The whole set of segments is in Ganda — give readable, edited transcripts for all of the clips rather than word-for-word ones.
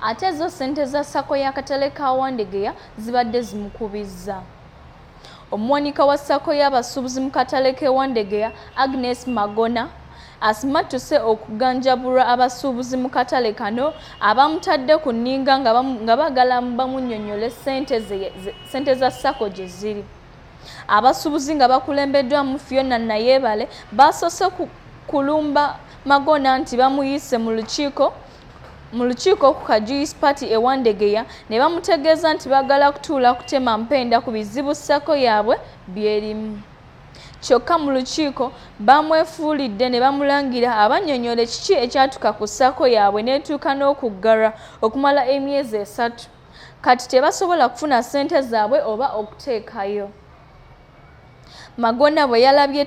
Ate zo ssente za SACCO y'akatale ka Wandegeya zibadde zimukubizza. Omuwanika wa SACCO y'abasuubuzi mu katale k'e Wandegeya, Agnes Magona, asimattuse okuganjabulwa abasuubuzi mu katale kano abamutadde ku nninga nga baagala bamunnyonnyole ssente za SACCO gye ziri. Abasuubuzi nga bakulembeddwamu Fiona Nayebale basoose kulumba Magona nti bamuyise mu lukiiko ku Kajuice Party e Wandegeya ne bamutegeeza nti baagala kutuula kutema mpenda ku bizibu SACCO yaabwe by'erimu. Kyokka mu lukiiko bamwefuulidde ne bamulangira abannyonnyole kiki ekyatuuka ku SACCO yaabwe n'etuuka n'okuggalwa okumala emyezi 3. Kati tebasobola kufuna ssente zaabwe oba okuteekayo. Magona bwe yalabye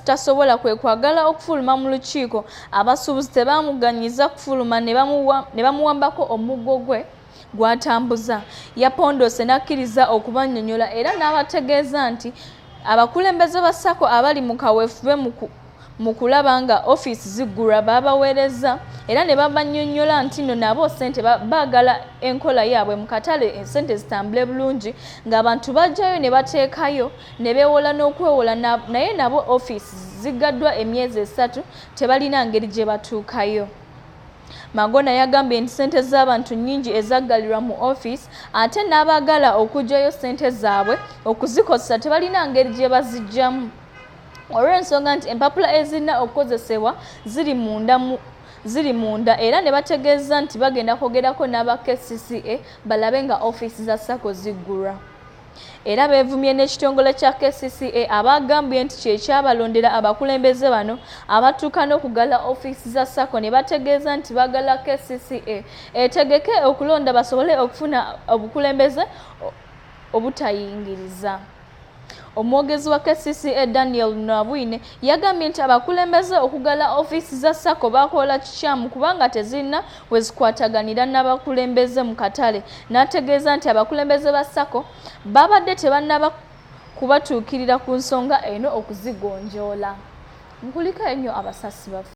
tasobola kwe kwagala okufuluma mu lukiiko, abasuubuzi tebamuganyiza kufuluma ne bamuwambako omuggo gwe gw'atambuza. Yapondose n'akkiriza okubannyonnyola era n'abategeeza nti abakulembeze ba SACCO abali mu kaweefube mu kulaba nga ofiisi ziggulwa baabaweereza era ne babannyonnyola nti nno nabo ssente baagala enkola yaabwe mu katale ssente zitambule bulungi ng'abantu bajjayo ne bateekayo ne beewola n'okwewola naye nabo ofiisi ziggaddwa emyezi 3 tebalina ngeri gye batuukayo. Magona yagambye nti ssente z'abantu nnyingi ezaggalirwa mu ofiisi ate n'abaagala okuggyayo ssente zaabwe okuzikozesa tebalina ngeri gye baziggyamu olw'ensonga nti empapula ezirina okukozesebwa ziri munda era ne bategeeza nti bagenda kwogerako n'aba KCCA balabe nga ofiisi za SACCO ziggulwa. Era beevumye n'ekitongole kya KCCA abagambye nti kye kyabalondera abakulembeze bano abatuuka n'okugala ofiisi za SACCO ne bategeeza nti baagala KCCA etegeke okulonda basobole okufuna obukulembeze obutayingiriza. Omwogezi wa KCCA Daniel Nabwine yagambye nti abakulembeze okugala ofiisi za SACCO bakola kikyamu kubanga tezirina we zikwataganira n'abakulembeze mu katale, n'ategeeza nti abakulembeze ba SACCO babadde tebannaba kubatuukirira ku nsonga eno okuzigonjoola. Nkulika ennyo abasasi baffe.